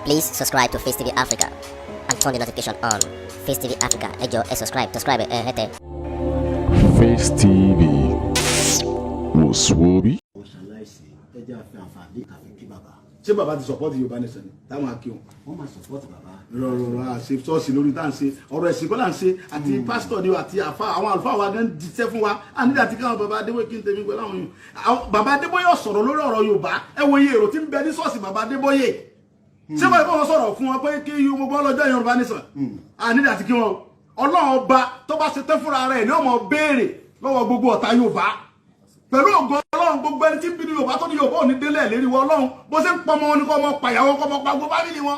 Please subscribe to Face TV Africa and turn the notification on. Face TV Africa, ẹ jọ̀ọ́, ẹ subscribe, subscribe ẹ hẹ́tẹ̀. Face TV wò sùwòbí. Wọ́n ṣaláìsí, ẹ jẹ́ àfi àǹfààní kàfi kí bàbá. Ṣé bàbá ti support Yorùbá Nation ni táwọn akéwọn? Wọ́n máa support bàbá. Rọrọrọ, àṣe ṣọ́ọ̀ṣì lórí tá à ń ṣe ọ̀rọ̀ ẹ̀sìn kọ́ là ń ṣe, àti pásítọ̀ ni o, àti àfa, àwọn àlùfáà wa gan jíṣẹ́ fún wa. A nígbà tí káwọn bàbá Adébóyè, kí n tẹ̀mí pẹ̀lú àwọn yòó. Àwọn bàbá Adébóyè sọ̀rọ̀ lórí ọ̀rọ̀ Yorùbá. Ẹ wo iye èrò tí ń bẹ ní ṣọ́ọ̀ṣì bàbá Adébóyè. Ṣé báyìí kọ́ wọn sọ̀rọ̀ fún wọn pé kí gbogbo ọlọ́jọ́ Yorùbá Nation? A nígbà tí kí wọn Ọlọ́run ọba tó bá ṣe tẹ́ fúnra rẹ̀ ní ọmọ béèrè lọ́wọ́ gbogbo ọ̀tá Yorùbá. Pẹ̀lú ògo Ọlọ́run, gbogbo ẹni tí ń bínú Yorùbá, tó ní Yorùbá ò ní délẹ̀ lérí wọ Ọlọ́run, bó ṣe ń pọmọ wọn ní kọ́ ọmọ pàyàwó, kọ́ ọmọ pa gbogbo family wọn.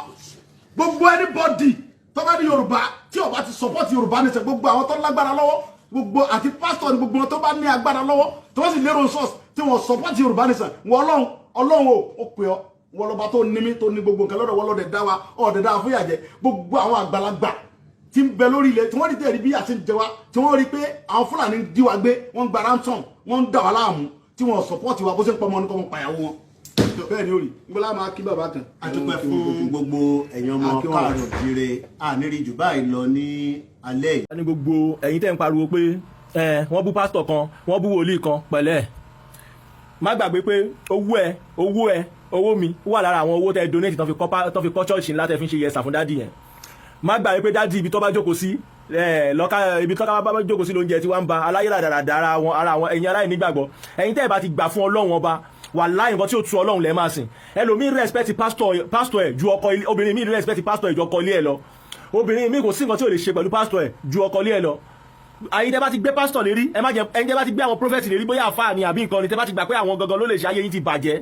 Gbogbo anybody tó bá ní Yorùbá, tí ó bá ti support Yorùbá Nation, gbogbo àwọn tó lágbára lọ́wọ́, gbogbo àti pásítọ̀ ní gbogbo wọn tó bá ní agbára lọ́wọ́, tó wọ́n sì lérò source tí wọ́n support Yorùbá Nation, wọ́n Ọlọ́run, Ọlọ́run o, ó pè ọ́, wọ́n lọ́ba tó ní mí, tó ní gbogbo nǹkan lọ́dọ̀, wọ́n lọ́dẹ̀ dá wa, ọ̀dẹ̀ dá wa fún ìyàjẹ́. Gbogbo àwọn àgbàlagbà tí ń bẹ lórí ilẹ̀, tí wọ́n rí tẹ̀rí bí àti ń jẹ wá, tí wọ́n rí pé àwọn Fúlàní ń dí wa gbé, wọ́n ń gba ransom, wọ́n ń dà wá láàmú, tí wọ́n support wa, bó ṣe ń pọmọ ní kọ́ mọ́ pàyàwó wọn, bẹ́ẹ̀ ni ó rí nígbà máa kí bàbá kan. A dúpẹ́ fún gbogbo ẹ̀yin ọmọ Akí wọn. káàárọ̀ jíire, àníri jù báyìí lọ ní alẹ́ yìí. Ní gbogbo ẹ̀yin tẹ́ ń pariwo pé ẹ wọ́n bú pásítọ̀ kan, wọ́n bú wòlíì kan, pẹ̀lẹ́, má gbàgbé pé owó ẹ, owó ẹ, owó mi wà lára àwọn owó tẹ́ donate tó fi kọ́ church ńlá tẹ́ fi ń ṣe yẹsà fún daddy yẹn. Má gbàgbé pé daddy, ibi tó bá jókòó sí ẹ lọ́ka, ibi tó bá jókòó sí lóúnjẹ tí wọ́n ń ba aláyé ràdàràdà ara wọn, ara wọn. Ẹ̀yin aláìní gbàgbọ́, ẹ̀yin tẹ́ ẹ bá ti gbà fún Ọlọ́run ọba, wàláhì, nǹkan tí ó tu Ọlọ́run lẹ́ẹ̀ máa sìn. Ẹlòmíín respect pastor ẹ̀ ju ọkọ ilé, obìnrin míì respect pastor ẹ̀ ju ọkọ ilé ẹ̀ lọ, obìnrin míì kò sí nǹkan tí ò lè ṣe pẹ̀lú pastor ẹ̀ ju ọkọ ilé ẹ̀ lọ. Àyìn tẹ́ bá ti gbé pastor lérí, ẹ má jẹ ẹ̀yin tẹ́ bá ti gbé àwọn prophet lérí, bóyá àfáà ni àbí nǹkan ni, tẹ́ bá ti gbà pé àwọn gangan ló lè ṣe, ayé yín ti bàjẹ́.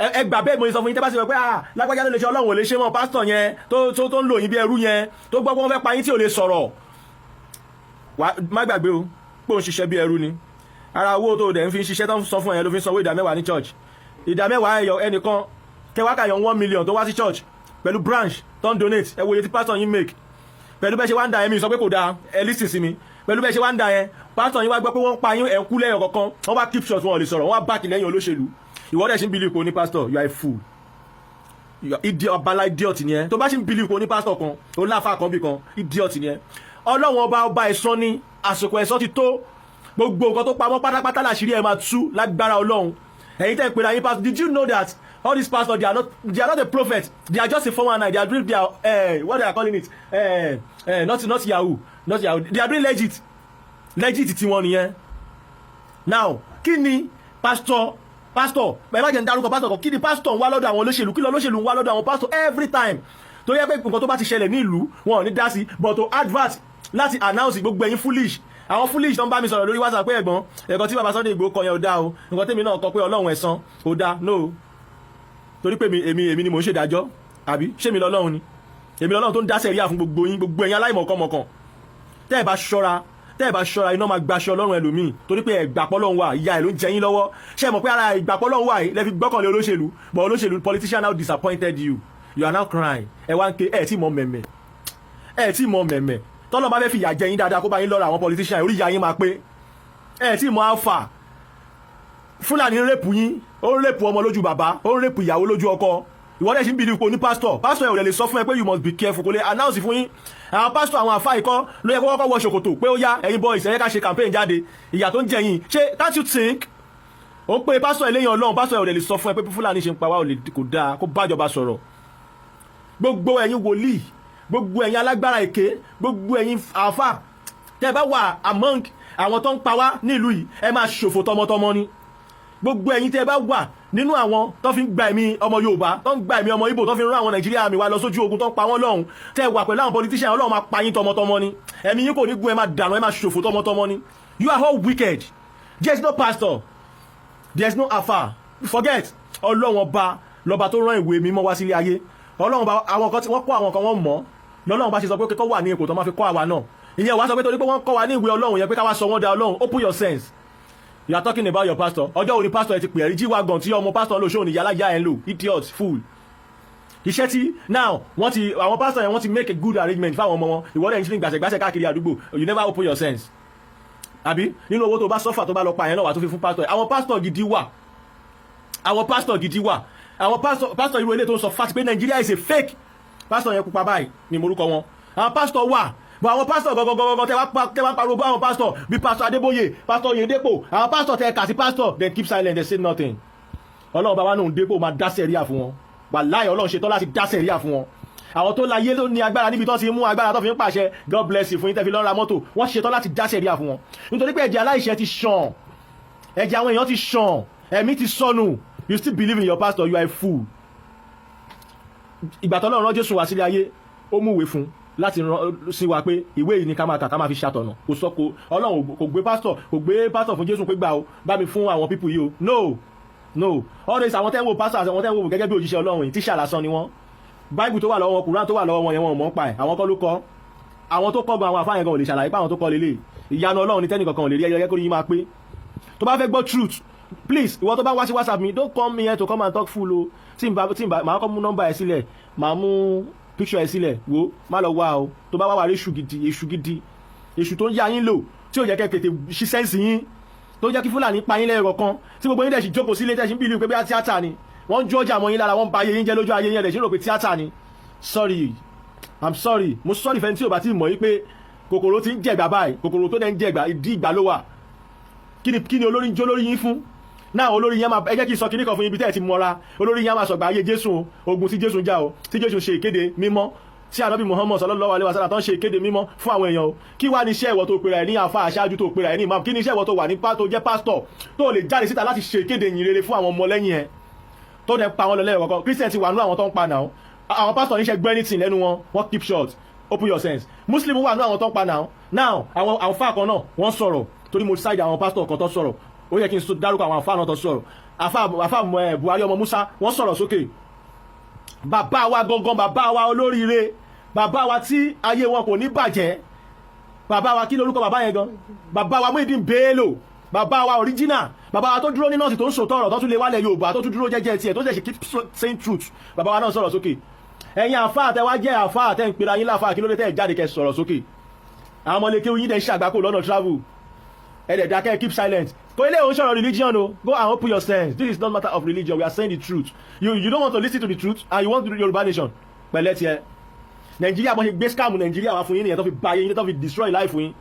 Ẹ gbà bẹ́ẹ̀, mo sọ fún yín. Tẹ́ bá ti sọ pé, ah, lágbájá ló lè ṣe, Ọlọ́run ò lè ṣe mọ́, pásítọ̀ yẹn tó ń lò yín bí ẹrú yẹn, tó gbọ́ pé wọ́n fẹ́ pa yín tí ò lè sọ̀rọ̀, wá, má gbàgbé o pé òun ṣiṣẹ́ bí ẹrú ni. Ara owó tó dẹ̀ ń fi ń ṣiṣẹ́ tó ń sọ fún ẹ ló fi ń sanwó ìdá mẹ́wàá ní church. Ìdá mẹ́wàá ẹyọ ẹnìkan kẹwàá kàyọ̀ 1 million tó wá sí church pẹ̀lú branch tó ń donate. Ẹ wo iye tí pásítọ̀ yín make pẹ̀lú bẹ́ẹ̀ ṣe wá ń da ẹ̀mí sọ pé kò dáa. Ẹ listen sí mi, pẹ̀lú bẹ́ẹ̀ ṣe wá ń da yẹn, pásítọ̀ yín wá gbọ́ pé wọ́n ń pa yín, ẹ̀ ń kú lẹ́yìn kọ̀ọ̀kan, wọ́n wá keep short, wọn ò lè sọ̀rọ̀, wọ́n wá back lẹ́yìn olóṣèlú. Ìwọ dẹ̀ ṣe ń believe pé o ní pásítọ̀. You are a fool, you are idiot, abala idiot ni ẹ. Tó bá ṣe ń believe pé o ní pásítọ̀ kan, o láfa kan bí kan, idiot ni ẹ. Ọlọ́run ọba, ọba ẹ̀san ni. Àsìkò ẹ̀san ti tó. Gbogbo nǹkan tó pamọ́ pátápátá làṣírí ẹ̀ máa tú lágbára Ọlọ́run. Ẹ̀yin tẹ́ ń pera yín pastor, did you know that all these pastors, they are not a prophet? They are just a 419. They are doing their what they are calling it, not yahoo, not yahoo. They are doing legit, legit tiwọn nìyẹn. Now, kí ni pastor, pastor, ẹ má jẹ́ ń dárúkọ pastor kan, kí ni pastor ń wá lọ́dọ̀ àwọn olóṣèlú? Kí lọ olóṣèlú ń wá lọ́dọ̀ àwọn pastor every time tó yẹ pé nǹkan tó bá ti ṣẹlẹ̀ ní ìlú, wọn ò ní dá sí, but to advert láti announce gbogbo ẹ̀yin foolish, àwọn foolish tó ń bá mi sọ̀rọ̀ lórí WhatsApp pé, ẹ̀gbọ́n, ẹ̀kọ́ tí bàbá Sunday Igboho kọ yẹn ò dáa o, nǹkan tèmi náà kọ pé Ọlọ́run ẹ̀san ò dáa. No, torí pé èmi ni mò ń ṣèdájọ́, àbí ṣé mi lọ́lọ́run ni? Èmi lọ́lọ́run tó ń dá sẹ̀ríà fún gbogbo yín, gbogbo ẹ̀yin aláìmọ̀kànmọ̀kàn. Tẹ́ ẹ bá ṣọ́ra, tẹ́ ẹ bá ṣọ́ra, iná máa gbaṣọ ọlọ́run ẹlòmíì, torí pé ẹ̀gbàpọ̀ lọ́run wà, ìyá ẹ̀ ló ń jẹ yín lọ́wọ́. Ṣé ẹ mọ̀ pé ara ìgbàpọ̀ lọ́run wà yìí lẹ́ fi gbọ́kànlé olóṣèlú? But olóṣèlú, politician now disappointed you, you are now crying. Ẹ wá ń ké. Ẹ tí mọ mẹ̀mẹ̀, ẹ tí mọ mẹ̀mẹ̀. Tọ́lọ́ bá fẹ́ fi ìyà jẹ yín dáadáa, kó bá yín lọ́ra àwọn politician, orí ìyá yín máa pé. Ẹ tí mọ alpha. Fúlàní ń rape yín, ó ń rape ọmọ lójú bàbá, ó ń rape ìyàwó lójú ọkọ. Ìwọ dẹ̀ ṣe ń believe pé o ní pásítọ̀. Pásítọ̀ ẹ̀ ò lè sọ fún ẹ pé you must be careful, kò lè announce fún yín. Àwọn pásítọ̀, àwọn àfa ikọ́ ló yẹ kó kọ́kọ́ wọ ṣòkòtò pé ó yá, ẹ̀yin boys, ẹ yẹ ká ṣe campaign jáde. Ìyà tó ń jẹ yín, ṣé can't you think? Ó ń pe pásítọ̀ eléyìn Ọlọ́run, pásítọ̀ ẹ̀ ò lè sọ fún ẹ pé Fúlàní ṣe ń pa wá kò dáa, kó bájọba sọ̀rọ̀. Gbogbo ẹ̀yin wòlíì, gbogbo ẹ̀yin alágbára èké, gbogbo ẹ̀yin àáfà tẹ́ bá wà among àwọn tó ń pa wá nílùú yìí, ẹ máa ṣòfò tọmọtọmọ ni. Gbogbo ẹ̀yin tẹ́ bá wà nínú àwọn tó fi ń gba ẹ̀mí ọmọ Yorùbá, tó ń gba ẹ̀mí ọmọ Ìgbò, tó fi ń rán àwọn Nàìjíríà mi wá lọ sójú ogun, tó ń pa wọ́n lọ́hùn, tẹ́ wà pẹ̀lú àwọn politician, Ọlọ́run máa pa yín tọmọtọmọ ni. Ẹ̀mí yín kò ní gún, ẹ máa dànù, ẹ máa ṣòfò tọmọtọmọ ni. You are all wicked. There is no pastor, there is no afa, forget. Ọlọ́run ọba lọ́ba tó rán ìwé mímọ́ wá sílé ayé. Ọlọ́run ọba, àwọn kan tí wọ́n kọ́, àwọn kan wọ́n mọ̀ lọ́lọ́run bá ṣe sọ pé kọ́ wà ní ipò tó máa fi kọ́ àwa náà. Ìyẹn wàá sọ pé torí pé wọ́n kọ́ wa ní ìwé Ọlọ́run yẹn pé ká wá sọ wọ́n da Ọlọ́run. Open your sense. You are talking about your pastor. Ọjọ́ òní pastor ẹ ti pè é rí G-Wagon tí ọmọ pastor lò, ṣóò ní yàrá yá ẹ ń lò? Idiot, fool. Iṣẹ́ tí now wọ́n ti, àwọn pastor yẹn, wọ́n ti make a good arrangement fáwọn ọmọ wọn. Ìwọ́dẹ̀ ń ṣe gbàṣẹ̀gbàṣẹ̀ káàkiri àdúgbò. You never open your sense. Àbí nínú owó tó bá sọ́fà, tó bá lọ pa yẹn náà, wà tó fi fún pastor. Àwọn pastor gidi wà, àwọn pastor gidi wà. Àwọn pastor, pastor irú ilé tó ń sọ fact pé Nigeria is a fake, pastor yẹn pupa báyìí ní morúkọ wọn. Àwọn pastor wà, but àwọn pastor gọgọgọgọ tẹ wá pariwo bá àwọn pastor bíi Pastor Adébóyè, Pastor Oyedepo, àwọn pastor tẹ kà sí pastor, then keep silent, they say nothing. Ọlọ́run bàbá náà ń dépò máa dá sẹ̀ríà fún wọn. Wàláhì, Ọlọ́run ṣetán láti dá sẹ̀ríà fún wọn. Àwọn tó láyé ló ní agbára níbi tó ti mú agbára tó fi ń pàṣẹ, God bless you fún yín tẹ́ fi lọ́ọ́ ra mọ́tò. Wọ́n ṣetán láti dá sẹ̀ríà fún wọn, nítorí pé ẹ̀jẹ̀ aláìṣẹ̀ ti ṣàn, ẹ̀jẹ̀ àwọn èèyàn ti ṣàn, ẹ̀mí ti sọnù. You still believe in your pastor, you are a fool. Ìgbà tọ́lọ́run rán Jésù wá sílé ayé, ó mú ìwé fún láti rán sí wa pé ìwé yìí ni ká máa kà, ká máa fi ṣàtọ̀nà. Kò sọ, kò Ọlọ́run kò gbé pásítọ̀ fún Jésù pé gbà ó, bá mi fún àwọn people yìí o. No, no, all this, àwọn tẹ́ ń wo pásítọ̀ àti àwọn tẹ́ ń wo gẹ́gẹ́ bí òjíṣẹ́ Ọlọ́run yìí, tíṣà lásán ni wọ́n. Bible tó wà lọ́wọ́ wọn, Quran tó wà lọ́wọ́ wọn yẹn, wọn ò mọ̀ ń pa ẹ̀. Àwọn kọ́ ló kọ́. Àwọn tó kọ́ gan, àwọn àfáàyàn gan ò lè ṣàlàyé pé àwọn tó kọ́ lélẹ̀. Ìyanu Ọlọ́run ní tẹ́nì kankan ò lè rí. Ẹyẹ kó ní yín máa pé. Tó bá fẹ́ gbọ́ truth, please, ìwọ tó bá wá sí WhatsApp mi, don't come here to come and talk full o. Tí n bá màá kọ́ mú nọ́mbà ẹ sílẹ̀, màá mú picture ẹ sílẹ̀. Wo, má lọ wá o. Tó bá wá, wà rí èṣù gidi, èṣù gidi, èṣù tó ń yá yín lò, tí ò jẹ́ kẹ́ tètè ṣí sense yín, tó jẹ́ kí Fúlàní pa yín lẹ́yìn kọ̀ọ̀kan, tí gbogbo yín dẹ̀ sì jókòó sílé, tẹ̀ sí ń believe pé bí tíátà ni. Wọ́n ń jó ọjà mọ́ yín lára, wọ́n ń ba ayé yín jẹ́ lójú ayé yín, ẹ̀ dẹ̀ sí rò pé tíátà ni. Sorry, I'm sorry, mo sorry fẹ́ni tí ò bá ti mọ̀ yín pé kòkòrò ti ń jẹ̀gbà báyìí. Kòkòrò tó dẹ̀ ń jẹ̀gbà, ìdí ìgbà ló wà. Kí ni olórí ń jó lórí yín fún náà? Olórí yẹn máa, ẹ jẹ́ kí n sọ kíní kan fún yín, ibi tẹ́ ẹ ti mọ́ra. Olórí yẹn máa sọ̀gbà ayé Jésù o, ogun tí Jésù ń jà o, tí Jésù ṣe ìkéde mímọ́, tí Ànábì Muhammad sallallahu alaihi wasallam tó ń ṣe ìkéde mímọ́ fún àwọn èèyàn o. Kí wá ní iṣẹ́ ìwọ tó pera ẹ̀ ní àfa aṣáájú, tó pera ẹ̀ ní imam? Kí ní iṣẹ́ ìwọ tó wà ní tó jẹ́ pásítọ̀, tó lè jáde síta láti ṣe ìkéde ìyìn rere fún àwọn ọmọ lẹ́yìn ẹ̀, tó dẹ̀ pa wọn lọ lẹ́yìn kọ̀ọ̀kan? Christian ti wà nú àwọn tó ń pa náà. Àwọn pásítọ̀ níṣẹ́ gbẹ́ anything lẹ́nu wọn, wọ́n keep short. Open your sense. Muslim wà nú àwọn tó ń pa náà. Now, àwọn àfáà kan náà wọ́n sọ̀rọ̀, torí mo ṣáìdì àwọn pásítọ̀ kan tó sọ̀rọ̀. Ó yẹ kí n dárúkọ àwọn àfáà náà tó sọ̀rọ̀. Àfáà Buhari ọmọ Musa, wọ́n sọ̀rọ̀ sókè. Bàbá wa gangan, bàbá wa olóríire, bàbá wa tí ayé wọn kò ní bàjẹ́, bàbá wa, kí lorúkọ bàbá yẹn gan? Bàbá wa Muyideen Bello, bàbá wa original, bàbá wa tó dúró ní nọ́ọ̀sì, tó ń sòtọ́ ọ̀rọ̀, tó tún lè wálẹ̀ Yorùbá, tó tún dúró jẹ́jẹ́ tiẹ̀, tó ṣe keep saying truth. Bàbá wa náà sọ̀rọ̀ sókè. Ẹ̀yin àfáà tẹ́ wá jẹ́ àfáà, tẹ́ ń pera yín láfáà, kí ló dé tẹ́ ẹ̀ jáde kẹ́ sọ̀rọ̀ sókè? Àwọn ọmọlẹ́kẹ́ yín dẹ̀ ń ṣàgbákò lọ́nà travel, ẹ dẹ̀ dákẹ́, keep silent. Kò ilé òun sọ̀rọ̀ religion o. Go and open your sense. This is not matter of religion. We are saying the truth. You don't want to listen to the truth and you want the Yorùbá nation. Pẹ̀lẹ́ tiẹ̀. Nàìjíríà, bọ́n ṣe gbé scam Nàìjíríà wá fún yín nìyẹn, tó fi ba ayé yín, tó fi destroy life yín.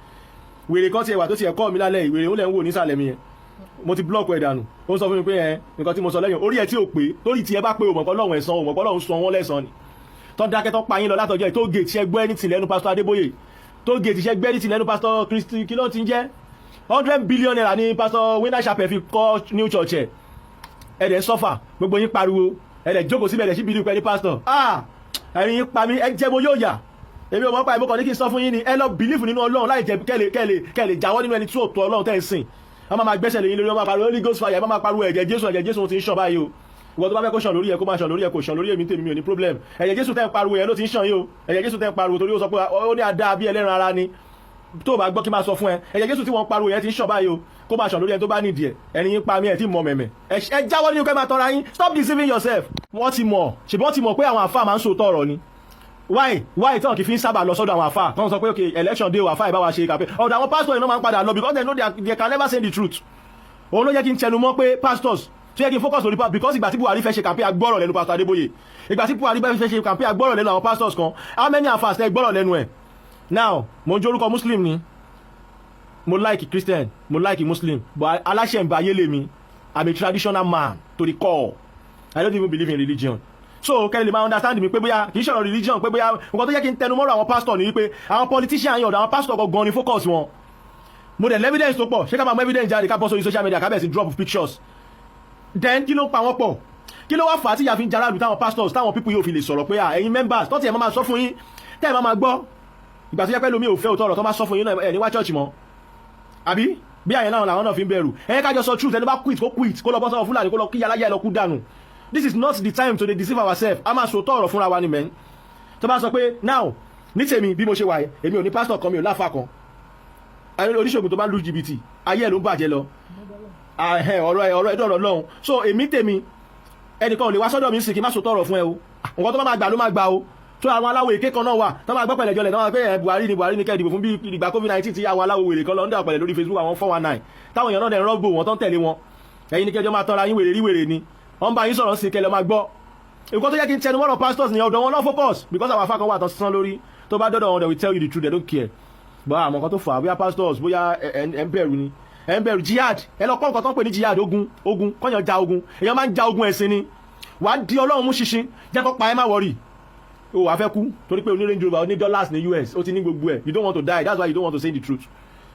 Wèrè kan tiẹ̀ wà tó tiẹ̀ kọ́ mi lálẹ́. Ìwèrè ó lẹ̀ ń wò nísàlẹ̀ mi yẹn, mo ti block ẹ̀ dànù. Ó sọ fún mi pé ẹ nǹkan tí mo sọ lẹ́yìn orí ẹ̀ tí ò pé, torí tí ẹ bá pé, òmọ̀pọ̀ Ọlọ́run ẹ̀san, òmọ̀pọ̀ Ọlọ́run sọ wọ́n lẹ́san ni tó dákẹ́, tó pa yín lọ látọjọ́. Tó gèètì ṣẹ́ gbọ́ anything lẹ́nu Pastor Adébóyè? Tó gèètì ṣẹ́ gbọ́ anything lẹ́nu Pastor Christy? Kí ló ti ń jẹ́? 100 billion naira ní Pastor Winner Chapel fi kọ́ new church. Ẹ̀ ẹ̀ dẹ̀ suffer, gbogbo yín pariwo, ẹ̀ dẹ̀ jókòó síbẹ̀, ẹ̀ dẹ̀ sí believe pẹ̀lú pastor. Ah, ẹ̀yin yín pa mí, ẹ jẹ́ mo yóò yà. Èmi ò mọ̀ pa ìmọ̀kàn ní kí n sọ fún yín ni. Ẹ lọ believe nínú Ọlọ́run láì jẹ́ kẹ́lẹ̀ jáwọ́ nínú ẹni tí ò tó Ọlọ́run tẹ́ ń sìn. Wọ́n máa gbẹ́sẹ̀ lẹ́yìn lórí, wọ́n máa pariwo Holy Ghost fire, wọ́n máa pariwo ẹ̀jẹ̀ Jésù, ẹ̀jẹ̀ Jésù ti ń ṣàn báyìí o. Ìwọ tó bá fẹ́ kó ṣàn lórí ẹ, kó máa ṣàn lórí ẹ. Kò ṣàn lórí èmi, tèmi mi ò ní problem. Ẹ̀jẹ̀ Jésù tẹ́ ń pariwo yẹn ló ti ń ṣàn yìí o. Ẹ̀jẹ̀ Jésù tẹ́ ń pariwo, torí ó sọ pé ó ní adá bí ẹlẹ́ran ara ni. Tó bá gbọ́, kí máa sọ fún ẹ, ẹ̀jẹ̀ Jésù tí wọ́n pariwo yẹn ti ń ṣàn báyìí o. Kó máa ṣàn lórí ẹni tó bá nídìí ẹ̀. Ẹni yín pa mí, ẹ̀ tí mọ̀ mẹ̀mẹ̀. Ẹ jáwọ́ nínú kẹ́ máa tọ́ra yín. Stop deceiving yourself. Wọ́n ti mọ̀, ṣèbí wọ́n ti mọ̀ pé àwọn àfáà máa ń sòótọ́ ọ̀rọ̀ ni. Why tí wọn kì í fi ń sábà lọ sọ́dọ̀ àwọn àfáà tó ń sọ pé, "Okay, election day o, àfáà ìbá wa ṣe kàpé"? Ọ̀dọ̀ àwọn pastor yìí náà máa ń padà lọ, because they know they can never say the truth. Òun ló jẹ́ kí n tẹnu mọ́ pé pastors tó yẹ kí n focus lórí, because ìgbà tí Buhari fẹ́ ṣe campaign, agbọ́rọ̀ lẹ́nu Pastor Adébóyè. Ìgbà tí Buhari fẹ́ ṣe campaign, agbọ́rọ̀ lẹ́nu àwọn pastors kan. How many àfáà tẹ́ gbọ́rọ̀ lẹ́nu ẹ̀? Now, mo ń jórúkọ Muslim ni, mo like Christian, mo like Muslim, but aláṣẹ ń ba ayé lèmi. I'm a traditional man to the core. I don't even believe in religion, so kẹ́ lè máa understand mi pé bóyá kì í ṣọ̀rọ̀ religion, pé bóyá nǹkan tó yẹ kí n tẹnu mọ́rọ̀ àwọn pastor ni wípé àwọn politician yẹn, ọ̀dọ̀ àwọn pastor gangan ni focus wọn. Mo dẹ̀ evidence tó pọ̀. Ṣé ká máa mú evidence jáde, ká bọ́ sórí social media, ká bẹ̀rẹ̀ sí drop pictures? Then kí ló ń pa wọ́n pọ̀? Kí ló wá fà á tí ìyá fi ń jaráàlú, táwọn pastors, táwọn people yóò fi lè sọ̀rọ̀ pé ẹ̀yin members tó ti ẹ̀ máa sọ fún yín, tẹ́ ẹ̀ máa gbọ́? Ìgbà tó yẹ pé lómi ò fẹ́ òótọ́ ọ̀rọ̀ tó bá sọ fún yín náà, ẹ̀ ní wá church mọ́, àbí bí àyẹ̀ náà làwọn náà fi ń bẹ̀rù. Ẹ̀yẹ kájọ sọ truth. Ẹni bá quit, kó quit, kó lọ bọ́ sọ́wọ́ Fúlàní, kó lọ kí aláyẹ̀ lọ kú dànù. This is not the time to dey deceive ourselves. A máa sòótọ́ ọ̀rọ̀ fúnra wa ni mẹ́n. Tó bá sọ pé now, ní tèmi, bí mo ṣe wà yìí, èmi ò ní pastor kan, mi ò láfa kan. Oníṣègùn tó bá lu jìbìtì, ayé ẹ̀ ló ń bàjẹ́ lọ. Ọ̀rọ̀ ẹ̀ dọ̀rọ̀ lọ́hùn. So èmi tèmi, ẹnìkan ò lè wá sọ́dọ̀ mi sì kí n má sòótọ́ ọ̀rọ̀ fún ẹ o. Nǹkan tó bá máa gbà ló máa gbà o. Tó àwọn aláwọ̀ èké kan náà wà tó máa gbọ́ pẹ̀lẹ́ jọlẹ̀, tó máa pé ẹ Buhari ni, Buhari ni kẹ́ ìdìbò fún, bí ìgbà COVID-19 tí àwọn aláwọ̀ wèrè kan lọ ń dà pẹ̀lẹ́ lórí Facebook, àwọn 419, táwọn èèyàn náà dẹ̀ ń rọ́gbò wọn tó ń tẹ̀lé wọn. Ẹ̀yin ní kẹjọ máa tọ́ra yín. Wèrè rí wèrè ni wọ́n bá yín sọ̀rọ̀ sí kẹlẹ́ máa gbọ́. Nǹkan tó yẹ kí n tẹnu mọ́rọ̀ pastors ní ọ̀dọ̀ wọn náà focus, because àwọn afá kan wà tó sán lórí, tó bá dọ́dọ̀ wọn, they will tell you the truth, they don't care. But àmọ́ nǹkan tó fà á, bóyá pastors, bóyá ẹ ń bẹ̀rù ni, ẹ ń bẹ̀rù jihad. Ẹ lọ kọ́ nǹkan tó ń pè ní jihad. Ogun, ogun kọ́yàn ja ogun, èèyàn máa ń ja ogun ẹ̀sìn ni. Wàá di Ọlọ́run mú ṣinṣin, jẹ́ kó pa ẹ́, má worry. O wàá fẹ́ kú torí pé o ní Range Rover, o ní dollars ní US, o ti ní gbogbo ẹ̀. You don't want to die, that's why you don't want to say the truth.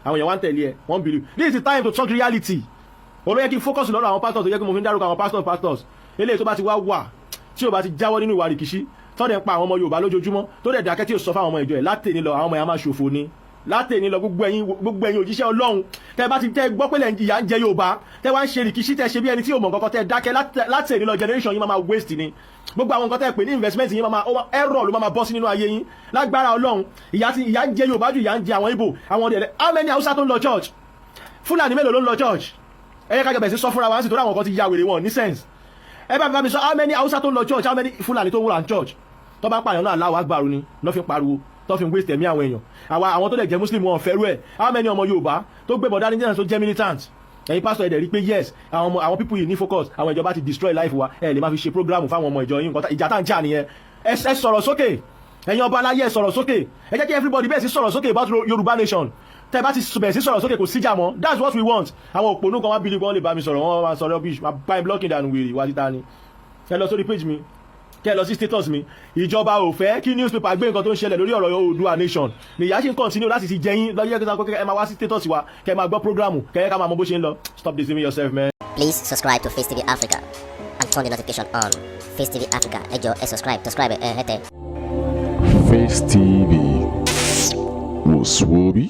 Àwọn èèyàn wá ń tẹ̀lé ẹ, wọ́n believe. This is the time to talk reality. Olóyè kí n focus lọ́rọ̀ àwọn pastors tó yẹ kí mo fi ń dárúkọ àwọn pastors. Pastors eléyìí tó bá ti wá wà, tí o bá ti jáwọ́ nínú ìwà rìkíṣí tọ́dẹ̀ ń pa àwọn ọmọ Yorùbá lójoojúmọ́, tó dẹ̀ dákẹ́ tí o sọ fáwọn ọmọ ìjọ ẹ̀, látẹ̀ní lọ, àwọn ọmọ yẹn á máa ṣòfò ni. Látẹ̀ní lọ, gbogbo ẹ̀yin òjíṣẹ́ Ọlọ́run tẹ́ bá ti tẹ́ gbọ́ pé ìyà ń jẹ Yorùbá, tẹ́ wá ń ṣe rìkíṣí, tẹ́ ṣe bí ẹni tí ò mọ̀ nǹkan, tẹ́ dákẹ́, látẹ̀ní lọ, generation yín máa máa waste ni. Gbogbo àwọn nǹkan tẹ́ pè ní investment yín máa error ló máa bọ́ sí nínú ayé yín lágbára Ọlọ́run. Ìyà tí ìyà ń jẹ Yorùbá jù, ìyà ń jẹ àwọn Ìgbò, àwọn ọdẹ. How many Hausa tó ń lọ church? Fúlàní mélòó ló ń lọ church? Ẹ yẹ ká jọ bẹ̀ sí sọ fúnra wa ń sì, torí àwọn kan ti ya wèrè wọn ní sense. Ẹ bá mi sọ how many Hausa tó ń lọ church, how many Fúlàní tó ń wúra church? Tó bá ń pààyàn náà, Allahu Akbar ni lọ́ fi ń pariwo, tó fi ń waste ẹ̀mí àwọn èèyàn. Àwa àwọn tó dẹ̀ jẹ́ Muslim, wọn fẹ́rù ẹ̀. How many ọmọ Yorùbá tó gbé bọ̀dá ní tó jẹ́ militant? Ẹ̀yin pastor, ẹ̀dẹ̀ rí pé yes, àwọn ọmọ, àwọn people yìí ní focus. Àwọn ìjọba ti destroy life wa. Ẹ lè máa fi ṣe program fáwọn ọmọ ìjọ yín. Nǹkan ìjà tá ń jà nìyẹn. Ẹ sọ̀rọ̀ sókè. Ẹ̀yin ọba aláyé, ẹ sọ̀rọ̀ sókè. Ẹ jẹ́ kí everybody bẹ́ẹ̀ sí sọ̀rọ̀ sókè about Yorùbá nation. Tẹ́ bá ti bẹ̀rẹ̀ sí sọ̀rọ̀ sókè, kò síjà mọ́. That's what we want. Àwọn òpònú kan wá bí wọ́n lè bá mi sọ̀rọ̀, wọ́n máa sọ̀rọ̀ bí bá mi blocking dànù. Wèrè wá títa ni. Ẹ lọ sórí page mi, kẹ́ ẹ lọ sí status mi. Ìjọba ò fẹ́ kí newspaper gbé nǹkan tó ń ṣẹlẹ̀ lórí ọ̀rọ̀ Oòduà nation. Nìyá ṣe ń continue láti ti jẹyìn lọ́yẹ́ kí ẹ máa wá sí status wa, kẹ́ ẹ máa gbọ́ program, kẹ́ ẹ ká máa mọ bó ṣe ń lọ. Stop deceiving yourself, man. Please subscribe to Face TV Africa and turn the notification on. Face TV Africa, ẹ jọ̀ọ́, ẹ subscribe, subscribe ẹ hẹ́tẹ̀. Face TV was Swoby.